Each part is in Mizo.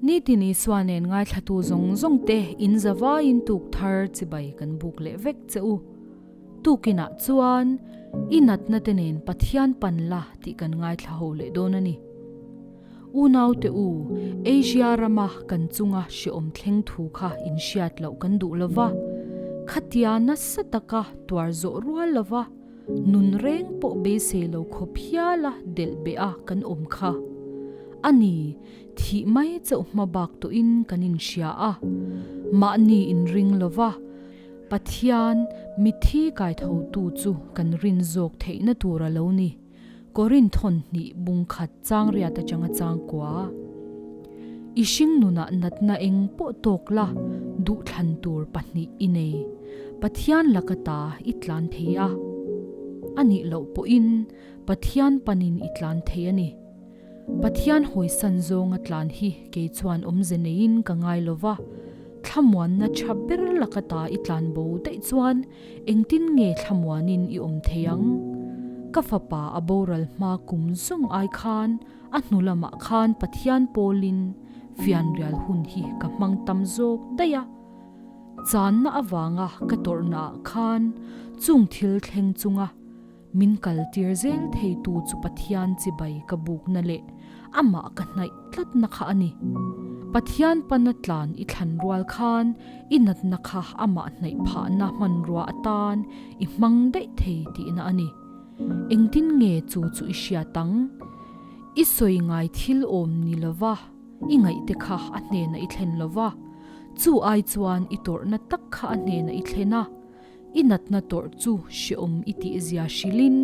Nitin Isua nen ngaithlatu zawng zawng te in zavaiin tuk thar chibai kan buk leh vek che u. Tukinah chuan i natna te nen Pathian pan la tih kan ngaithla ho leh dawn a ni. Unaute u, Asia rama kan chunga hreawm thleng thu kha in hriat loh kan duh lo va, khatia nasa taka tuar zawh rual lo va, nun reng pawh beisei lo khawp hiala delh beh a kan awm kha. A ni, thih mai chauh hma bak tawhin kan inhria a, mahni inring lo va, Pathian mitthi kaithotu chu kan rin zawk theihna tur a lo ni. Korinthon hnih bung khat chang riat atanga chang kua. I hring nunah natna eng pawh tawk la, duhthlan tur pahnih i nei. Pathian laka ta i tlan thei a. A nih loh pawhin Pathian panin i tlan thei a ni. Pathian hawisan zawnga tlan hi kei chuan awmze neiin ka ngai lo va, thlamuanna tha ber laka ta i tlan bo daih chuan Engtin nge thlamuanin i awm thei ang? Ka fapa a boral hma kum zawng ai khan a hnu lamah khan Pathian pawlin fianrial hun hi ka hmang tam zawk daih a. Channa avanga ka tawrhnaah khan chung thil thleng chunga Min kal tir zel theitu chu Pathian chibai ka bukna leh amah ka hnaih tlatna kha a ni. Pathian pana tlan i thlan rual khan i natna kha amah hnaih phahna hmanrua atan i hmang daih thei tihna a ni. Engtin nge chu chu i hriat ang? I sawi ngai thil awm ni lova i ngaihte kha a hnenah i thlen lova, chu ai chuan i tawrhna tak kha a hnenah i thlen a. I natna tawrh chu hreawm i tih zia hrilhin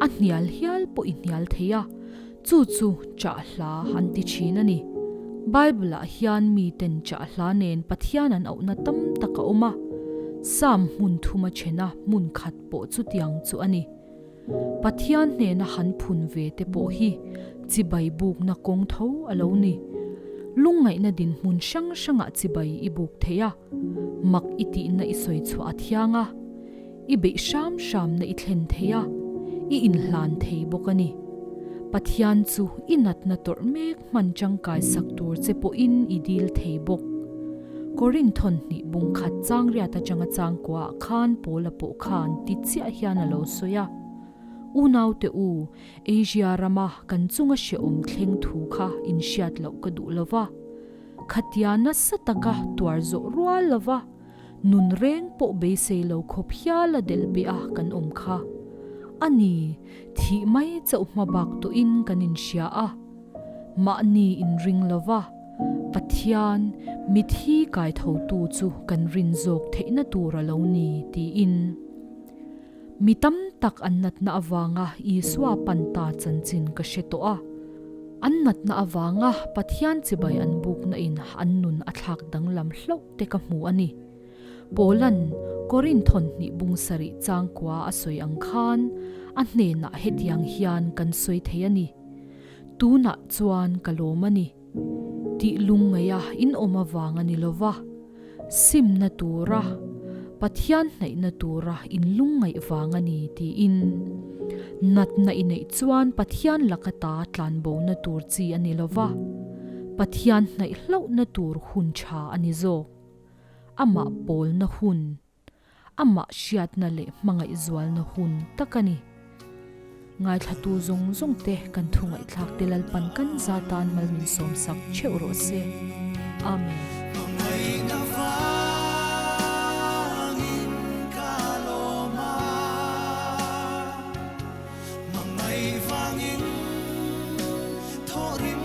a hnial hial pawh i hnial thei a, chu chu chah hla an ti thin a ni. Bible-ah hian miten chah hla nen Pathian an auhna tam tak a awm a, Psalm hmun thuma thena hmun khat pawh chutiang chu a ni. Pathian hnena han phun ve te pawh hi chibai bukna kawng tho a lo ni. Lungngaihna dinhmun hrang hrangah chibai i buk thei a, mak i tihna i sawi chhuah a thiang a, i beih hram hramna i thlen thei a, i inhlan thei bawk a ni. Pathian chu i natna tawrh mek hman tangkai sak tur che pawhin i dil thei bawk. Korinthon hnih bung khat chang riat atanga chang kuaah khan Paula pawh khan ti chiah hian a lo sawi a, Unaute u, Asia rama kan chunga hrehawm thleng thu kha in hriat loh ka duh lo va. Khatia nasa taka tuar zawh rual lo va, nun reng pawh beisei lo khawp hial a delh beh a kan awm kha. A ni, thih mai chauh hma bak tawhin kan inhria a. Mahni inring lo va, Pathian mithi kaithotu chu kan rin zawk theihna tur a lo ni, tiin. Mi tam tak an natna avanga Isua pan ta chanchin ka hre tawh a. An natna avanga Pathian chibai an bukna in an nun a thlak danglam hlauh te ka hmu a ni. Paula'n Korinthon hnih bung sarih changkua a sawi ang khan a hnenah hetiang hian kan sawi thei a ni. Tunah chuan ka lawm a ni. Tih lungngaih a inawm avang a ni lo va, simna tura, Pathian hnaihna tura inlungngaih vang a ni tiin. Natna i neih chuan Pathian laka ta tlanbona tur chi a ni lo va, Pathian hnaih hlauhna tur hun tha a ni zawk. Amah pawlna hun. Amah hriatna leh hmangaihzualna hun tak a ni. Ngaithlatu zawng zawng te kan thu ngaihthlak te Lalpan kan za tan mal min sawmsak theuh rawh se. Amen. Hmangaihna vangin ka lawm a, hmangaih vangin thawh rim.